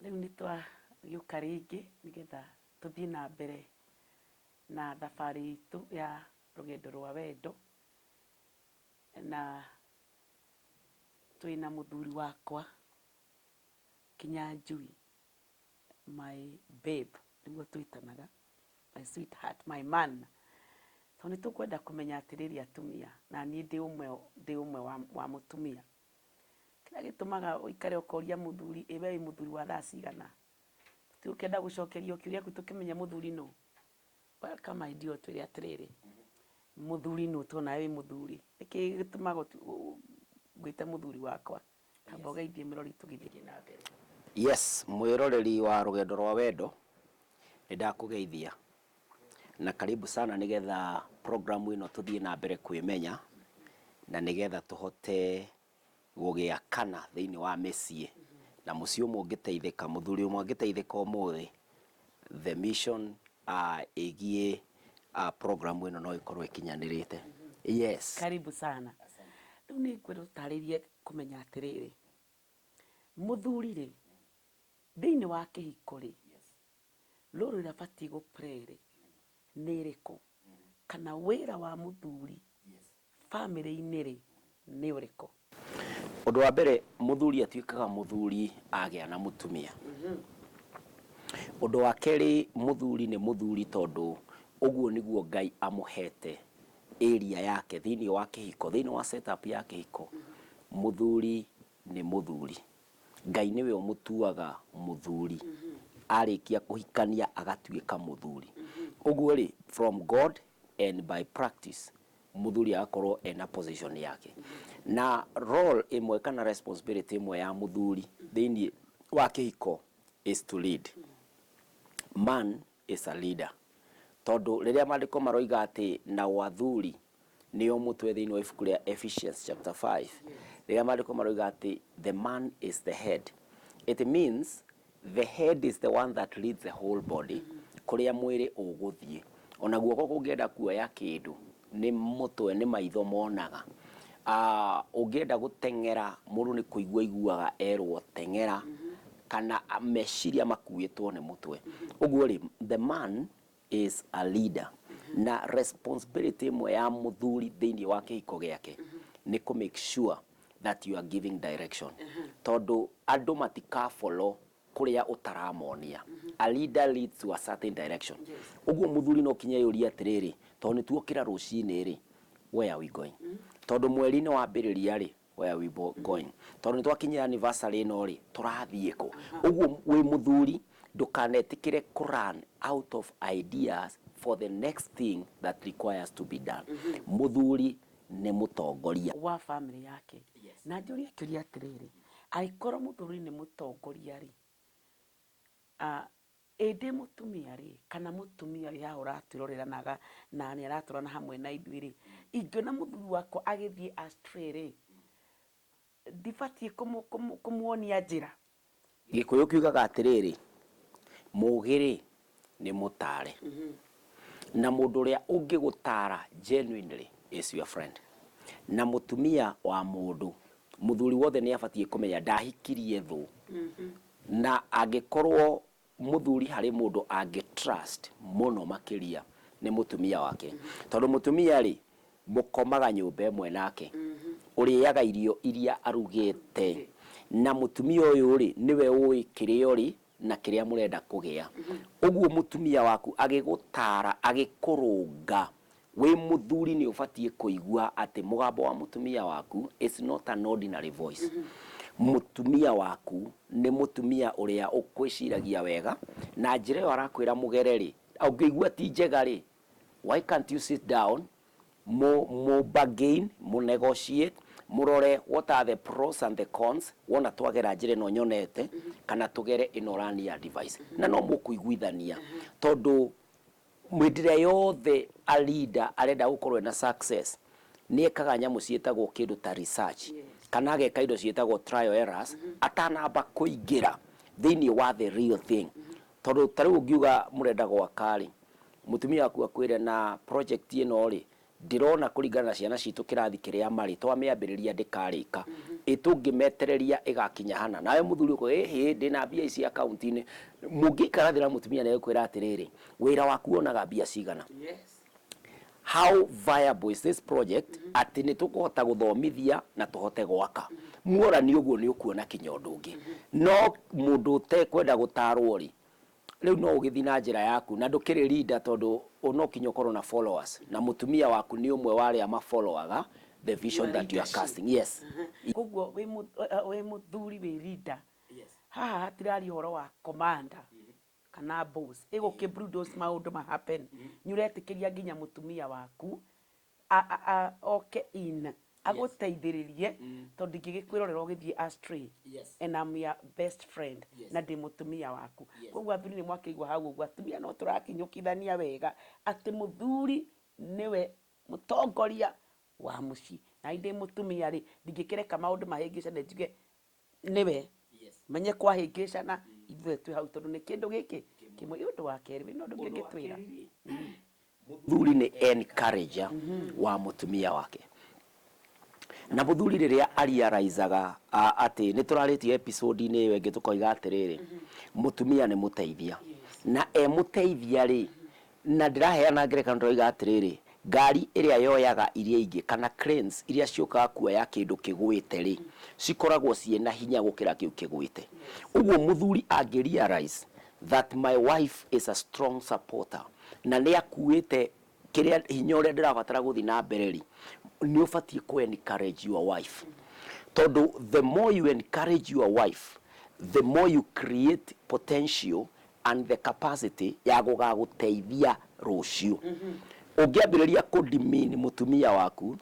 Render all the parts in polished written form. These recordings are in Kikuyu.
Rĩu nĩ twagĩũka rĩngĩ nĩgetha tũthiĩ na mbere na thabarĩ itũ ya rũgendo rwa wendo, na twĩna mũthuri wakwa Kinyanjui, my babe nĩguo twĩtanaga, my sweetheart, my man. Tondũ nĩ tũkwenda kũmenya atĩrĩrĩ atumia, na niĩ ndĩ ũmwe ndĩ ũmwe wa mũtumia. Kĩrĩa gĩtũmaga ũikare ũkoria mũthuri, ĩ we wĩ mũthuri wa thaa cigana? Tũtikũenda gũcokerio kĩũria kĩu tũkĩmenye mũthuri nũ. Welcome my dear ũtwĩre atĩrĩrĩ, mũthuri nũ tondũ nawe wĩ mũthuri. Nĩkĩ gĩtũmaga ngwĩte mũthuri wakwa? Amba ũgeithie mũrori tũgĩthiĩ na mbere. Yes, mwĩroreri wa Rũgendo rwa Wendo, nĩ ndakũgeithia na karibu sana nĩgetha program ĩno tũthiĩ na mbere kwĩmenya na nĩgetha tũhote gũgĩakana thĩinĩ wa mĩciĩ na mũciĩ ũmwe ũngĩteithĩka, mũthuri ũmwe angĩteithĩka ũmũthĩ, the mission ĩgiĩ program ĩno no ĩkorwo ĩkinyanĩrĩte. Yes. Karibu sana. Rĩu nĩ ngwenda ũtarĩrie kũmenya atĩrĩrĩ, mũthuri rĩ, thĩinĩ wa kĩhiko rĩ, role ĩrĩa abatiĩ gũ play rĩ, nĩ ĩrĩkũ? Kana wĩra wa mũthuri bamĩrĩ-inĩ rĩ, nĩ ũrĩkũ? Ũndũ wa mbere mũthuri atuĩkaga mũthuri agĩa na mũtumia. Ũndũ wa kerĩ mũthuri nĩ mũthuri tondũ ũguo nĩguo Ngai amũhete area yake thĩinĩ wa kĩhiko, thĩinĩ wa set up ya kĩhiko, mũthuri nĩ mũthuri. Ngai nĩwe ũmũtuaga mũthuri, arĩkia kũhikania agatuĩka mũthuri. Ũguo rĩ, from God and by practice, mũthuri agakorwo ena position yake. Na role ĩmwe kana responsibility ĩmwe ya mũthuri thĩinĩ wa kĩhiko is to lead. Man is a leader. Tondũ rĩrĩa maandĩko maroiga atĩ nao athuri nĩo mũtwe thĩinĩ wa ibuku rĩa Ephesians chapter 5, rĩrĩa maandĩko maroiga atĩ the man is the head, it means the head is the one that leads the whole body kũrĩa mwĩrĩ ũgũthiĩ. Ona guoko kũngĩenda kuoya kĩndũ nĩ mũtwe, nĩ maitho monaga. Ũngĩenda gũteng'era mũndũ nĩ kũigua aiguaga erwo teng'era kana meciria makuĩtwo nĩ mũtwe. Ũguo rĩ, the man is a leader na responsibility ĩmwe ya mũthuri thĩinĩ wa kĩhiko gĩake nĩ kũ make sure that you are giving direction tondũ andũ matika follow kũrĩa ũtaramonia. A leader leads to a certain direction. Ũguo mũthuri no kinya eyũrie atĩrĩrĩ, tondũ nĩ tuokĩra rũcinĩ rĩ, where are we going? Tondũ mweri nĩ wambĩrĩria rĩ, where are we going? Tondũ nĩ twakinyia anniversary ĩno rĩ, tũrathiĩ kũ? Ũguo wĩ mũthuri ndũkanetĩkĩre kũ run out of ideas for the next thing that requires to be done. Mũthuri nĩ mũtongoria. Wa famĩlĩ yake. Na njũrie kĩũria atĩrĩrĩ, angĩkorwo mũthuri nĩ mũtongoria rĩ, ĩ ndĩ mũtumia rĩ, kana mũtumia wĩ haha ũratwĩrorera na nĩ aratwarana hamwe na ithuĩ rĩ, ingĩona mũthuri wakwa agĩthiĩ astray rĩ, ndibatiĩ kũmuonia njĩra? Gĩkũyũ kiugaga atĩrĩrĩ, mũgĩ-rĩ nĩ mũtare. Na mũndũ ũrĩa ũngĩgũtara genuinely is your friend. Na mũtumia wa mũndũ, mũthuri wothe nĩ abatiĩ kũmenya ndahikirie thũ. Na angĩkorwo mũthuri harĩ mũndũ angĩ trust mũno makĩria nĩ mũtumia wake. Tondũ mũtumia rĩ, mũkomaga nyũmba ĩmwe nake, ũrĩaga irio iria arugĩte, na mũtumia ũyũ rĩ, nĩwe ũĩ kĩrĩa ũrĩ na kĩrĩa mũrenda kũgĩa. Ũguo mũtumia waku agĩgũtara, agĩkũrũnga, wĩ mũthuri nĩ ũbatiĩ kũigua atĩ mũgambo wa mũtumia waku is not an ordinary voice. Mũtumia waku nĩ mũtumia ũrĩa ũkwĩciragia wega, na njĩra ĩyo arakwĩra mũgere rĩ, ũngĩigua ti njega rĩ, why can't you sit down mũ mũ bargain, mũ negotiate, mũrore what are the pros and the cons, wona twagera njĩra ĩno nyonete kana tũgere ĩno ũrani advice, na no mũkũiguithania tondũ hĩndĩ ĩrĩa yothe a leader arenda gũkorwo ena success nĩ ekaga nyamũ ciĩtagwo kĩndũ ta research kana ageka indo ciĩtagwo trial errors atanamba kũingĩra thĩinĩ wa the real thing. Tondũ ta rĩu ũngiuga mũrenda gwaka rĩ, mũtumia waku akwĩre na project ĩno rĩ, ndĩrona kũringana na ciana citũ kĩrathi kĩrĩa marĩ, twamĩambĩrĩria ndĩkarĩka. Ĩ tũngĩmetereria ĩgakinya hana? Nawe mũthuri ũkauga, ĩhĩ, ndĩna mbia ici akaunti-inĩ. Mũngĩikara thĩ na mũtumia nĩ egũkwĩra atĩrĩrĩ, wĩra waku wonaga mbia cigana? How viable is this project atĩ nĩ tũkũhota gũthomithia na tũhote gwaka? Muorani ũguo nĩ ũkuona kinya ũndũ ũngĩ. No mũndũ ũtekwenda gũtarwo rĩ, rĩu no ũgĩthiĩ na njĩra yaku na ndũkĩrĩ leader, tondũ no kinya ũkorwo na followers na mũtumia waku nĩ ũmwe wa arĩa mafollowaga the vision that you are casting. Yes. Koguo wĩ mũthuri, wĩ leader, haha hatiraria ũhoro wa commander kana boss ĩgũkĩ bulldoze maũndũ ma happen. Nĩ ũretĩkĩria nginya mũtumia waku oke in agũteithĩrĩrie, tondũ ndingĩgĩkwĩrorera ũgĩthiĩ astray and I'm your best friend na ndĩ mũtumia waku. Koguo athuri, nĩ mwakĩigua hau ũguo, atumia no tũrakinyũkithania wega atĩ mũthuri nĩwe mũtongoria wa mũciĩ, na ndĩ mũtumia rĩ, ndingĩkĩreka maũndũ mahĩngĩcane njuge nĩwe menye kwahĩngĩcana. Ithuĩ twĩ hau tondũ nĩ kĩndũ gĩkĩ kĩmwe. Ũndũ wa kerĩ, wĩna ũndũ ũngĩ ũngĩtwĩra? Mũthuri nĩ encourager wa mũtumia wake, na mũthuri rĩrĩa arealizaga atĩ nĩ tũrarĩtie episode-inĩ ĩyo ĩngĩ, tũkoiga atĩrĩrĩ, mũtumia nĩ mũteithia, na e mũteithia rĩ, na ndĩraheana ngerekano, ndĩroiga atĩrĩrĩ, ngari ĩrĩa yoyaga iria ingĩ kana cranes iria ciũkaga kuoya kĩndũ kĩgwĩte rĩ, cikoragwo ciĩna hinya gũkĩra kĩu kĩgwĩte. Ũguo mũthuri angĩ realize that my wife is a strong supporter na nĩ akuĩte kĩrĩa hinya ũrĩa ndĩrabatara gũthiĩ na mbere rĩ, nĩ ũbatiĩ kũ encourage your wife, tondũ the more you encourage your wife, the more you create potential and the capacity ya gũgagũteithia rũciũ. Ũngĩambĩrĩria kũ demean mũtumia waku,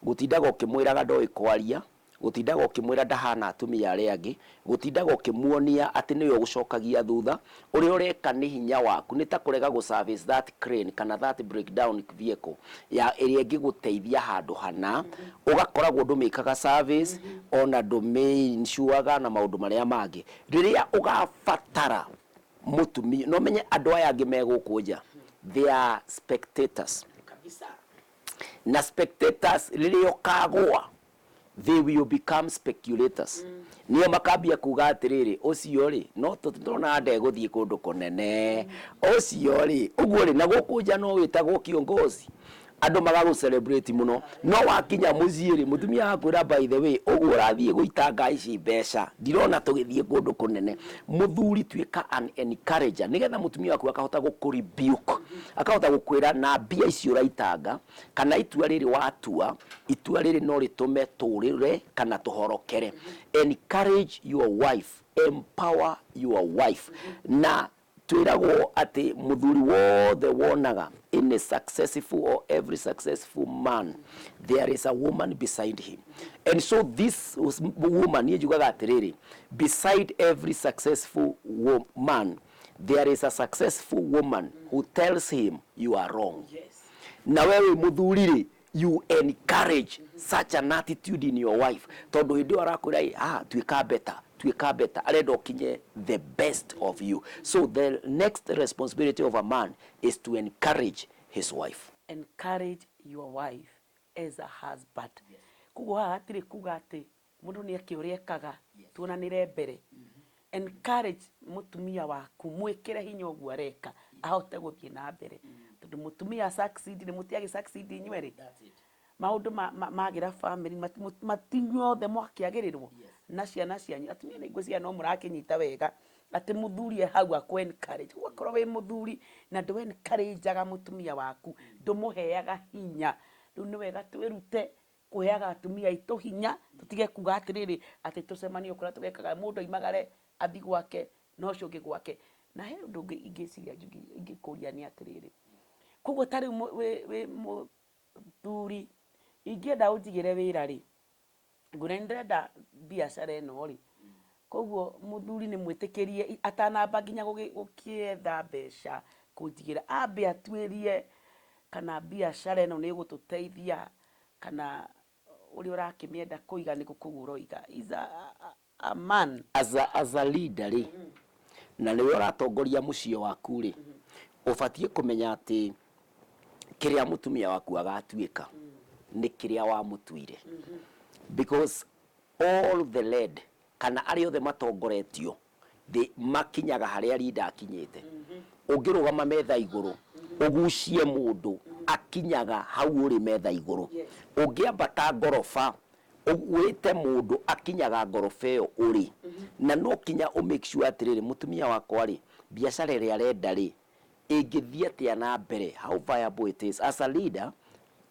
gũtindaga ũkĩmwĩraga ndoĩ kwaria, gũtindaga ũkĩmwĩra ndahana atumia arĩa angĩ, gũtindaga ũkĩmuonia atĩ nĩwe ũgũcokagia thutha, ũrĩa ũreka nĩ hinya waku nĩ ta kũrega gũ service that crane kana that breakdown vehicle ya ĩrĩa ĩngĩgũteithia handũ hana. Ũgakoragwo ndũmĩkaga service, ona ndũmĩ-insuaga na maũndũ marĩa mangĩ. Rĩrĩa ũgabatara mũtumia, no menye andũ aya angĩ me gũkũ nja, they are spectators. Na spectators, rĩrĩa ũkagũa, they will become speculators. Nĩo makambia kuga atĩrĩrĩ, ũcio rĩ, no tũronaga ndegũthiĩ kũndũ kũnene ũcio rĩ. Ũguo rĩ, na gũkũ nja no wĩtagwo kiongozi, andũ magagũ celebrate mũno, no wakinya mũciĩ rĩ, mũtumia akwĩra, "By the way, ũguo ũrathiĩ gũitanga ici mbeca, ndirona tũgĩthiĩ kũndũ kũnene." Mũthuri, tuĩka an encourager, nĩgetha mũtumia waku akahota gũkũ rebuke, akahota gũkwĩra na mbia ici ũraitanga kana itua rĩrĩ watua, itua rĩrĩ no rĩtũme tũrĩre kana tũhorokere. Encourage your wife, empower your wife. Na twĩragwo atĩ mũthuri wothe wonaga, any successful or every successful man, there is a woman beside him. And so this woman, niĩ njugaga atĩrĩrĩ, beside every successful man there is a successful woman who tells him, "You are wrong." Na wewe mũthuri rĩ, you encourage such an attitude in your wife, tondũ hĩndĩ ĩyo arakwĩra, "Ah, tuĩka better, tuĩka better," arenda ũkinye the best of you. So the next responsibility of a man is to encourage his wife. Encourage your wife as a husband. Koguo haha hatirĩ kuga atĩ mũndũ nĩ eke ũrĩa ekaga, tuonanĩre mbere. Encourage mũtumia waku, mwĩkĩre hinya ũguo areka ahote gũthiĩ na mbere, tondũ mũtumia succeed nĩ mũtiagĩ succeed inyuerĩ. Maũndũ magĩra family matinyuothe mwakĩagĩrĩrwo na ciana cianyu. Atumia, nĩ ngwĩciria no mũrakĩnyita wega atĩ mũthuri e hau akũ encourage. Ũgakorwo wĩ mũthuri na ndũ encourageaga mũtumia waku, ndũmũheaga hinya. Rĩu nĩ wega twĩrute kũheaga atumia aitũ hinya, tũtige kuga atĩrĩrĩ, atĩ tũcemanie kũrĩa tũgekaga, mũndũ aimagare athi gwake na ũcio ũngĩ gwake. Na he ũndũ ũngĩ ingĩciria ingĩkũria nĩ atĩrĩrĩ, koguo ta rĩu wĩ mũthuri, ingĩenda ũnjigĩre wĩra rĩ, ngwĩra nĩ ndĩrenda biacara ĩno rĩ, koguo mũthuri nĩ mwĩtĩkĩrie atanamba nginya gũkĩetha mbeca kũnjigĩra, ambe atuĩrie kana biacara ĩno nĩ ĩgũtũteithia kana ũrĩa ũrakĩmĩenda kũiga nĩ kũu ũroiga is a man. As a leader rĩ, na nĩwe ũratongoria mũciĩ waku rĩ, ũbatiĩ kũmenya atĩ kĩrĩa mũtumia waku agatuĩka nĩ kĩrĩa wamũtuire, because All the led kana arĩa othe matongoretio thĩ makinyaga harĩa leader akinyĩte. Ũngĩrũgama metha igũrũ ũgucie mũndũ akinyaga hau ũrĩ metha igũrũ. Ũngĩambata ngoroba wĩte mũndũ akinyaga ngoroba ĩyo ũrĩ. Na no kinya ũ make sure atĩrĩrĩ, mũtumia wakwa rĩ, biacara ĩrĩa arenda rĩ, ĩngĩthiĩ atĩa na mbere, how viable it is. As a leader,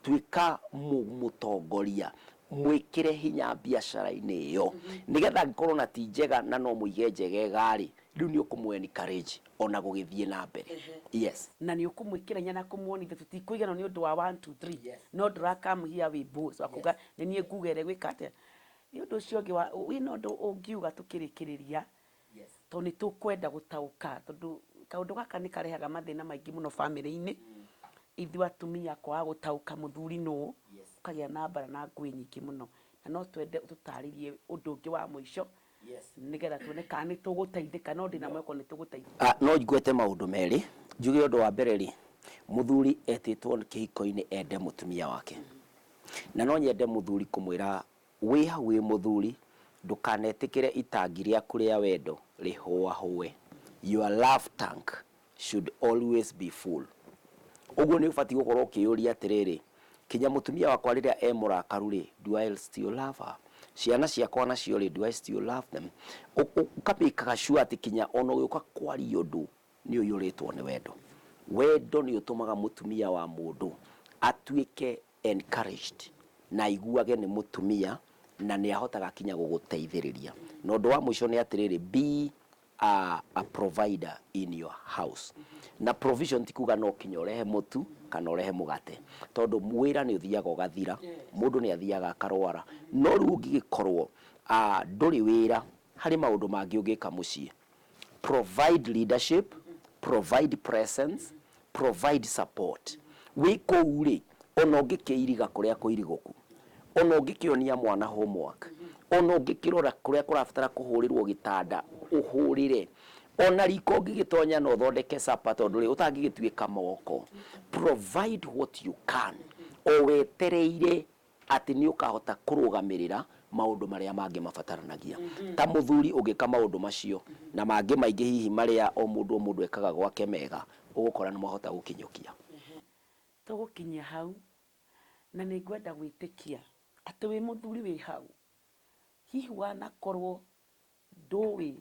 tuĩka mũtongoria, mwĩkĩre hinya biacara-inĩ ĩyo, nĩgetha angĩkorwo na ti njega na no mũige njegega rĩ, rĩu nĩ ũkũmũ encourage ona gũgĩthiĩ na mbere. Yes. Na nĩ ũkũmwĩkĩra hinya na kũmuonithia tũtikũiganwo nĩ ũndũ wa 1 2 3, no ndũra come here wĩ boss wa kuga nĩ niĩ nguga ĩrĩa gwĩka atĩa. Nĩ ũndũ ũcio ũngĩ wĩna ũndũ ũngiuga tũkĩrĩkĩrĩria, tondũ nĩ tũkwenda gũtaũka, tondũ kaũndũ gaka nĩ karehaga mathĩna maingĩ mũno bamĩrĩ-inĩ, ithuĩ atumia kwaga gũtaũka mũthuri nũ, ũkagĩa na mbara na ngũĩ nyingĩ mũno. Na no twende ũtũtarĩrie ũndũ ũngĩ wa mũico, nĩgetha tuone kana nĩ tũgũteithĩka, no ndĩna mwĩhoko nĩ tũgũteithĩka. No ngwete maũndũ merĩ, njuge ũndũ wa mbere rĩ, mũthuri etĩtwo kĩhiko-inĩ ende mũtumia wake. Na no nyende mũthuri kũmwĩra wĩ hau wĩ mũthuri, ndũkanetĩkĩre itangi rĩaku rĩa wendo rĩhũahũe. Your love tank should always be full. Ũguo nĩ ũbatiĩ gũkorwo ũkĩyũria atĩrĩrĩ, kinya mũtumia wakwa rĩrĩa e mũrakaru rĩ, do I still love her? Ciana ciakwa nacio rĩ, do I still love them? Ũkamĩkaga sure atĩ kinya ona ũgĩũka kwaria ũndũ nĩ ũiyũrĩtwo nĩ wendo. Wendo nĩ ũtũmaga mũtumia wa mũndũ atuĩke encouraged na aiguage nĩ mũtumia na nĩ ahotaga kinya gũgũteithĩrĩria. Na ũndũ wa mũico nĩ atĩrĩrĩ, be a provider in your house. Na provision ti kuga no kinya ũrehe mũtu kana ũrehe mũgate, tondũ wĩra nĩ ũthiaga ũgathira, mũndũ nĩ athiaga akarwara. No rĩu ũngĩgĩkorwo ndũrĩ wĩra, harĩ maũndũ mangĩ ũngĩka mũciĩ. Provide leadership, provide presence, provide support. Wĩ kũu rĩ, ona ũngĩkĩiriga kũrĩa kũirigũku, ona ũngĩkĩonia mwana homework, ona ũngĩkĩrora kũrĩa kũrabatara kũhũrĩrwo gĩtanda ũhũrĩre, ona riko ũngĩgĩtonya na ũthondeke supper, tondũ rĩ ũtangĩgĩtuĩka moko. Provide what you can, o wetereire atĩ nĩ ũkahota kũrũgamĩrĩra maũndũ marĩa mangĩ mabataranagia. Ta mũthuri ũngĩka maũndũ macio na mangĩ maingĩ hihi marĩa o mũndũ o mũndũ ekaga gwake mega, ũgũkora nĩ mwahota gũkinyũkia. Tũgũkinyia hau, na nĩ ngwenda gwĩtĩkia atĩ wĩ mũthuri wĩ hau, hihi wanakorwo ndũĩ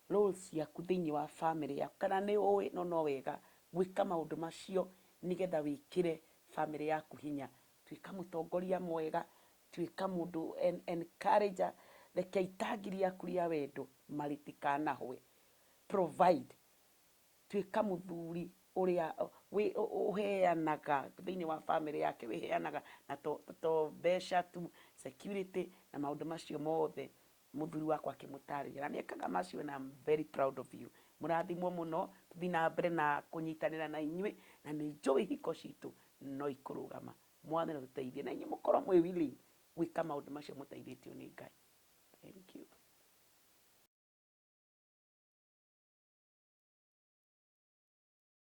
roles ciaku thĩinĩ wa family yaku, kana nĩ ũĩ no no wega gwĩka maũndũ macio nĩgetha wĩkĩre family yaku hinya. Tuĩka mũtongoria mwega, tuĩka mũndũ encourager, reke itangi rĩaku rĩa wendo marĩtikanahwe. Provide, tuĩka mũthuri ũrĩa ũheanaga thĩinĩ wa family yake, wĩheanaga na to mbeca tu, security na maũndũ macio mothe. Mũthuri wakwa akĩmũtarĩria na nĩ ekaga macio, and I'm very proud of you. Mũrathimwo mũno, tũthiĩ na mbere na kũnyitanĩra na inyuĩ, na nĩ njũĩ hiko citũ no ikũrũgama. Mwathani atũteithie na inyuĩ mũkorwo mwĩ willing gwĩka maũndũ macio mũteithĩtio nĩ Ngai. Thank you.